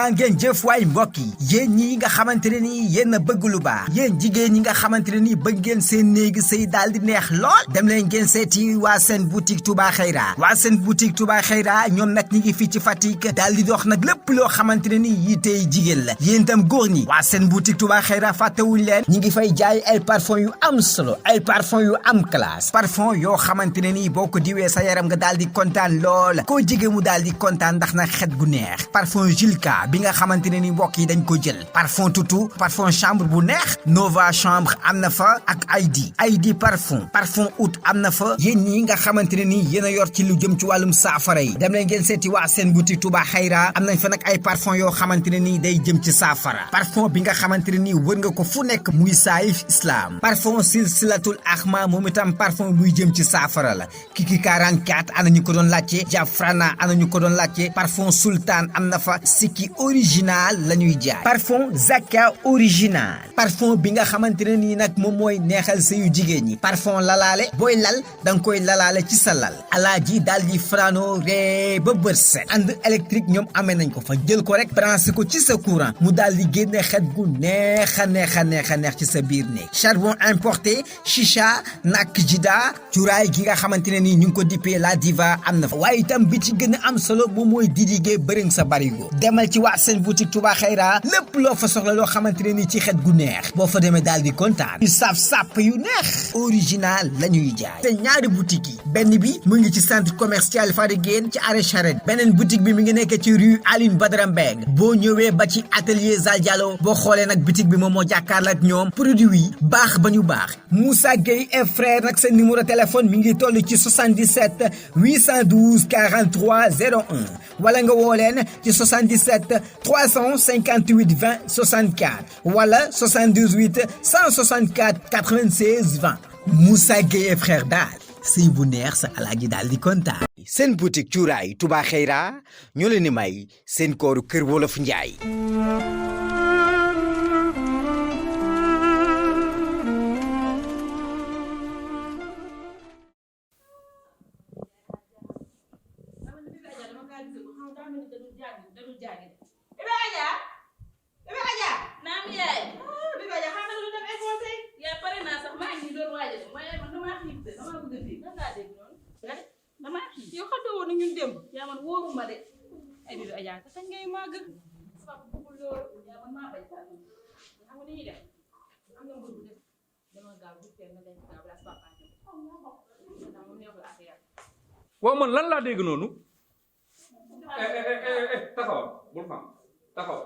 jaa ngeen jëf waay mbokk yi yéen ñi nga xamante ne nii yéen a bëgg lu baax yéen jigéen ñi nga xamante ne nii bëgg ngeen seen néegi sëy daal di neex lool dem leen ngeen seeti waa seen boutique Touba Xayra waa seen boutique Touba Xayra ñoom nag ñi ngi fii ci Fatick daal di dox nag lépp loo xamante ne nii yitey jigéen la yéen itam góor ñi waa seen boutique Touba Xayra fàttewuñ leen ñi ngi fay jaay ay parfum yu am solo ay parfum yu am classe parfum yoo xamante ne nii boo ko diwee sa yaram nga daal di kontaan lool koo jege mu daal di kontaan ndax nag xet gu neex parfum Julka bi nga xamante ne ni mbokk yi dañ ko jël parfum tutu parfum chambre bu neex Nova chambre am na fa ak ID parfum oud am na fa yéen ñi nga xamante ne ni yéen a yor ci lu jëm ci wàllum saafara yi dem leen ngeen seeti waa seen boutique Touba Xayra am nañ fa nag ay parfum yoo xamante ne nii day jëm ci saafara parfum bi nga xamante ne nii wër nga ko fu nekk muy Saïf Islam parfum silsilatul Ahma moom itam parfum buy jëm ci saafara la Kiki 44 ana ñu ko doon laajte Jafrana ana ñu ko doon laajte parfum sultan am na fa Sikki original la ñuy jaay parfum Zaka original parfum bi nga xamante ne nii nag moom mooy neexal sëyu jigéen ñi parfum lalaale booy lal da nga koy lalaale ci sa lal alaaji daal di frano ree ba bët set ànd électrique ñoom amee nañ ko fa jël ko rek branché ko ci sa courant mu daal di génne xet gu neex a neex ci sa biir néeg charbon importé chicha nak jida cuuraay gi nga xamante ne nii ñu ngi ko dippee la diva am na fa waaye itam bi ci gën a am solo moom mooy didigee bëriŋ sa barigo demal ci waa seen boutique Touba Xayra lépp loo fa soxla loo xamante ne nii ci xet gu neex boo fa demee daal di kontaan yu saf sàpp yu neex original la ñuy jaay te ñaari boutique yi benn bi mu ngi ci centre commercial Fadiguène ci arrêt Charette beneen boutique bi mi ngi nekk ci rue Aline Badara Mbeng boo ñëwee ba ci atelier Zal Diallo boo xoolee nag boutique bi moom moo jàkkaarloo ak ñoom produit yi baax ba ñu baax Moussa Gueye et frère nag seen numéro téléphone mi ngi toll ci 77 812 43 01 wala nga woo leen ci 77 358 20 64 wala 78 164 96 20 Moussa Gueye et frère daal sëy bu neex sa alaaji daal di kontaan. seen boutique cuuraay Touba Xayra ñoo leen di may seen kooru Kër Wolof Njaay. yow xam nga woon na ñun démb yaa man wóoruma de ay bibi Adja ka kañ ngay màgg sama bëggul loolu yaa man maa bañ saa xam nga ni ñuy def am na mbir bu def dama gaaw bu teel nga denc gaaw la papa ñëw mu neexul affaire waaw man lan laa dégg noonu taxawal bul xam taxawal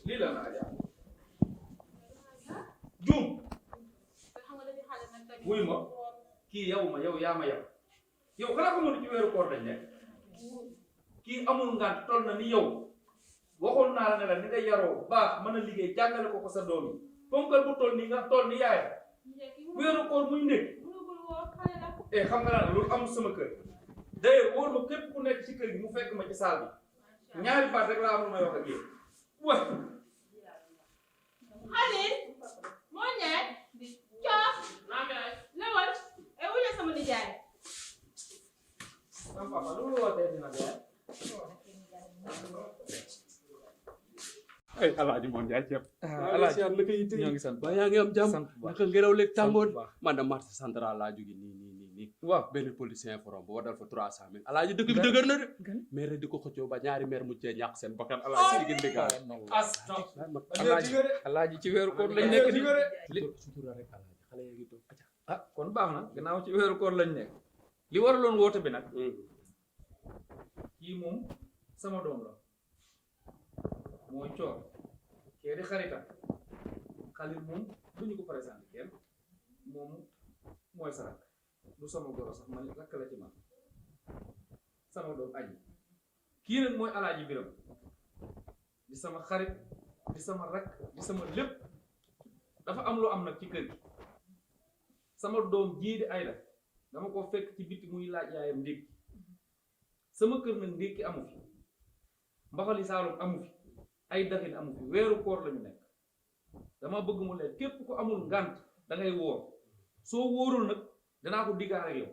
lii la na Adja juum wuy ma kii yow ma yow yaa ma yow yow xanaa xamoon ci weeru koor dañ nekk kii amul ngant toll na ni yow waxoon naa la ne la ni nga yaroo baax mën a liggéey jàngale ko sa doom yi ponkal bu toll ni nga toll ni yaay weeru koor muy nekk xam nga naa loolu amul sama kër d'ailleurs wóor ma képp ku nekk ci kër gi mu fekk ma ci saal bi ñaari baat rek laa amul may wax ak yéen wa Aline moo ñaay coof lewal e wuñe sama nijaay papa lu wootee dina dee ay alaaji moom jaay ceeb alaaji naka yi ñoo ngi sant ba yaa ngi am jàmm naka ngelaw leeg tàngoor man de marché central laa jóge nii waaw benn policier forom bu wadal fa 300 000 alaaji dëkk bi dëgër na de maire di ko xëccoo ba ñaari maire mujjee ñàkk seen bakkan alaaji digg ndégaale alaaji ci weeru koor lañ nekk li sutura rek alaaji xale yaa ngi toog ah kon baax na gannaaw ci weeru koor lañ nekk li waraloon woote bi nag kii moom sama doom la mooy coor kee di xaritam xalit moom duñu ko présenté kenn moom mooy sa rakk du sama goro sax man rakk la ci man sama doom aji kii nag mooy alaaji biram di sama xarit di sama rakk di sama lépp dafa am lu am nag ci kër gi sama doom jii di Ayda dama ko fekk ci biti muy laaj yaayam ndékki sama kër nag ndékki amu fi mbaxali saalum amu fi ay daxin amu fi weeru koor lañu nekk dama bëgg mu leer képp ku amul ngànt da ngay wóor soo wóorul nag danaa ko diggaar ak yow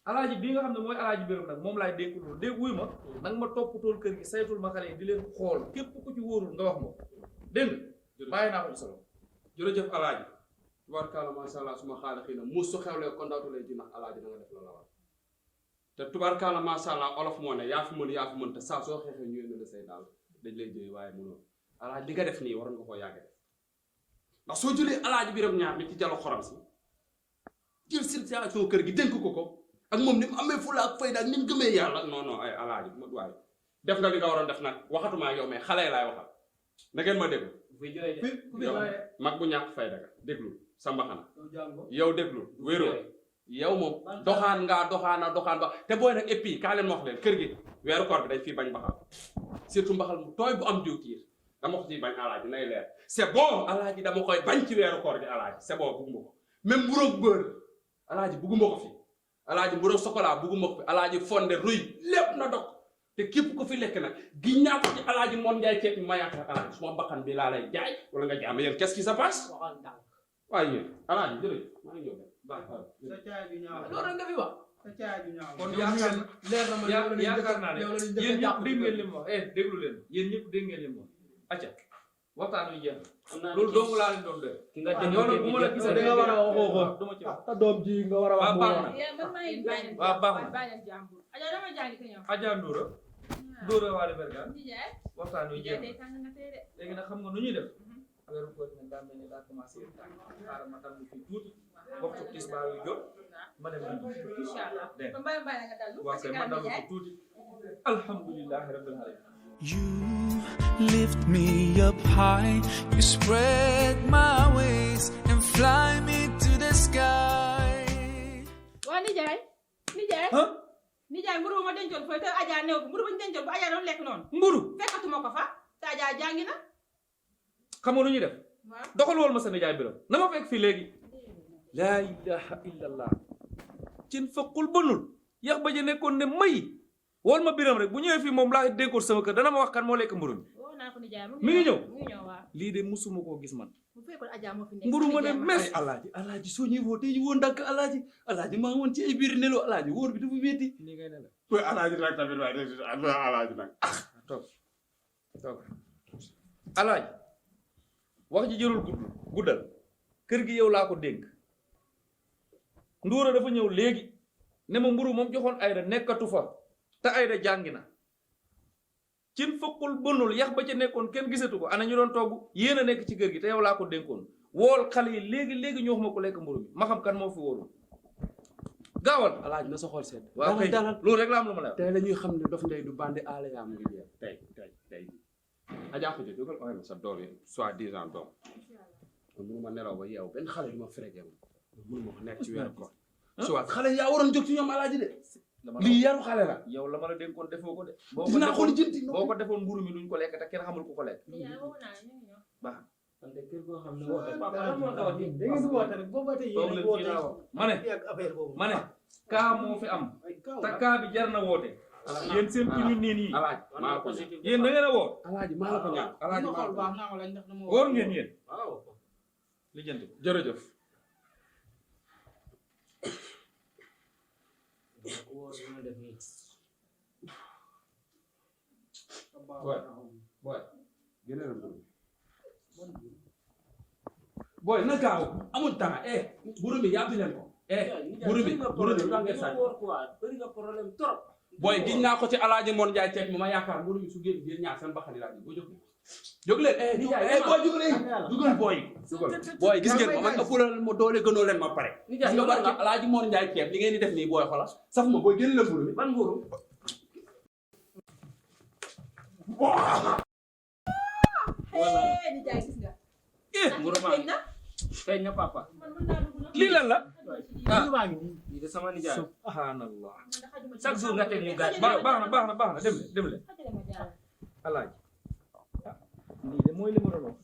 alaaji bii nga xam ne mooy alaaji biram nag moom laay dénk loolu dégg wuy ma nag ma toppatool kër gi saytul ma xale yi di leen xool képp ku ci wóorul nga wax ma dégg nga bàyyi naa ko ci solo jërëjëf alaaji tubaarkalla macha allah suma xaale xëy na muus su xewlee kon dawtulee ji ndax alaaji da nga def la la war te tubaarkalla macha allah olof moo ne yaa fi mën te saa soo xeexee ñu ne la say daal dañ lay jëy waaye mënoo alaaji li nga def nii waroon nga koo yàgg def ndax soo jëlee alaaji biram ñaar mi ci jalo xorom si jël situation kër gi dénk ko ak moom ni mu amee fula ak fayda ak ni mu gëmee yàlla non ay alaaji ma waaye def nga li nga waroon def nag waxatuma ak yow mais xale laay waxal na ngeen ma dégg yow mag bu ñàkk fayda ga déglu sa mbaxana yow déglu wéeroo yow moom doxaan ba te booy nag et puis kaa leen ma wax leen kër gi weeru koor bi dañ fii bañ mbaxal surtout mbaxal mu tooy bu am diwtiir dama ko ciy bañ alaaji nay leer c'est bon alaaji dama koy bañ ci weeru koor gi alaaji c'est bon bugguma ko même mburoog beurre alaaji bugguma ko fi alaaji mburoog chocolat bugguma ko fi alaaji fonde ruy lépp na dog te képp ko fi lekk nag gi ñaa ko ci alaaji moon njaay ceeb mi ma yaakaar alaaji suma bakkan bi laa lay jaay wala nga jaam yéen qu'est-ce qui se passe waaye yéen alaaji jërëjëf maa ngi ñëw loolu nga fi wax kon yaakaar naa ne yéen ñëpp dégg ngeen li mu wax déglu leen yéen ñëpp dégg ngeen li mu wax acca waxtaan wi jeex na loolu dong laa leen doon doy ki nga yow bu ma la gisee da nga war a waxoo duma ci wax ta doom ji nga war a wax waaw baax na Adja Ndoura Waly Bergane waxtaan wi jeex na léegi nag xam nga nu ñuy def weeru koor nag daa mel ni daa commencé xaaral ma tànn fii tuuti waxtu tisbaar yu jot ma dem nañu waaw kay ma dallu ko tuuti alhamdulillahi rabbil alamin. You lift me up high, you spread my wings and fly me to the sky. waa nijaay mburu ma dencoon fooy te Adja néew mburu ba ñu dencoon bu Adja doon lekk noonu mburu fekkatuma ko fa te Adja jàngi na xam nga nu ñuy def doxal wool ma sa nijaay biram na ma fekk fii léegi laa ilaha illallah cin faqul bënul yax ba ja nekkoon ne may wool ma biram rek bu ñëwee fii moom laa dénkoon sama kër dana ma wax kan moo lekk mburu mi ngi ñëw lii de musuma koo gis man mburu ma ne mes alaaji soo ñuy woo tey ñu woo ndànk alaaji maa ngi woon ci ay biir nelo alaaji wóor bi dafa wéeti nii ngay ne la alaaji nag tamit waaye alaaji nag toog alaaji wax ji jërul guddal kër gi yow laa ko dénk Ndoura dafa ñëw léegi ne ma mburu moom joxoon Ayda nekkatu fa te Ayda jàngi na cin fëqul bënul yax ba ca nekkoon kenn gisatu ko ana ñu doon togg yéen a nekk ci kër gi te yow laa ko dénkoon wool xale yi léegi ñu wax ma ko lekk mburu bi ma xam kan moo fi wóorul gaawal alaaji na sa xol seet waaw kay loolu rek la am lu ma lay wax tey la ñuy xam ne dof ndey du bandi aala yaa mu ngi jeex tey Adja ko jógal oyma sa doom yi soi-disant doom kon mënu ma nelaw ba yeew benn xale du ma frége mënu ma ko nekk ci weeru koor soit xale yaa waroon jóg ci ñoom alaaji de lii yaru xale la yow la ma la dénkoon defoo ko de dinaa xool jënti boo ko defoon mburu mi duñ ko lekk te kenn xamul ku ko lekk baax ante kër goo xam ne woote ma ne kaa moo fi am te kaa bi jar na woote yéen seen ci ñun niin yi alaaji maa ko ñaan yéen da ngeen a woo alaaji maa la ko ñaan alaaji wóor ngeen yéen lijjanti ko jërëjëf boy na gaaw amul temps mburu mi yàbbi leen ko mburu mi da ngeen sàcc boy giñ naa ko ci alaaji moon njaay ceeb mi ma yaakaar mburu mi su génn yéen ñaar seen baxali laa boo jóg leen boy jugal boy gis ngeen ko man ëppulal ma doole gënoo leen ma pare gis nga barka alaaji moon njaay ceeb li ngeen di def nii booy xola saf ma booy génn leen mburu mi ban mburu mburu maa feeñ na papa lii lan la lii de sama nijaay subhanallah chaque jour nga teg ñu gàtt baax na dem leen alaaji lii de mooy li ma doon wax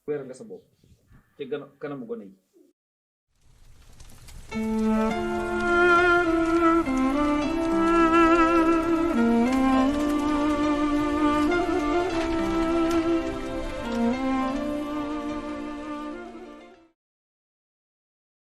weer nga sa bopp te kanamu gone yi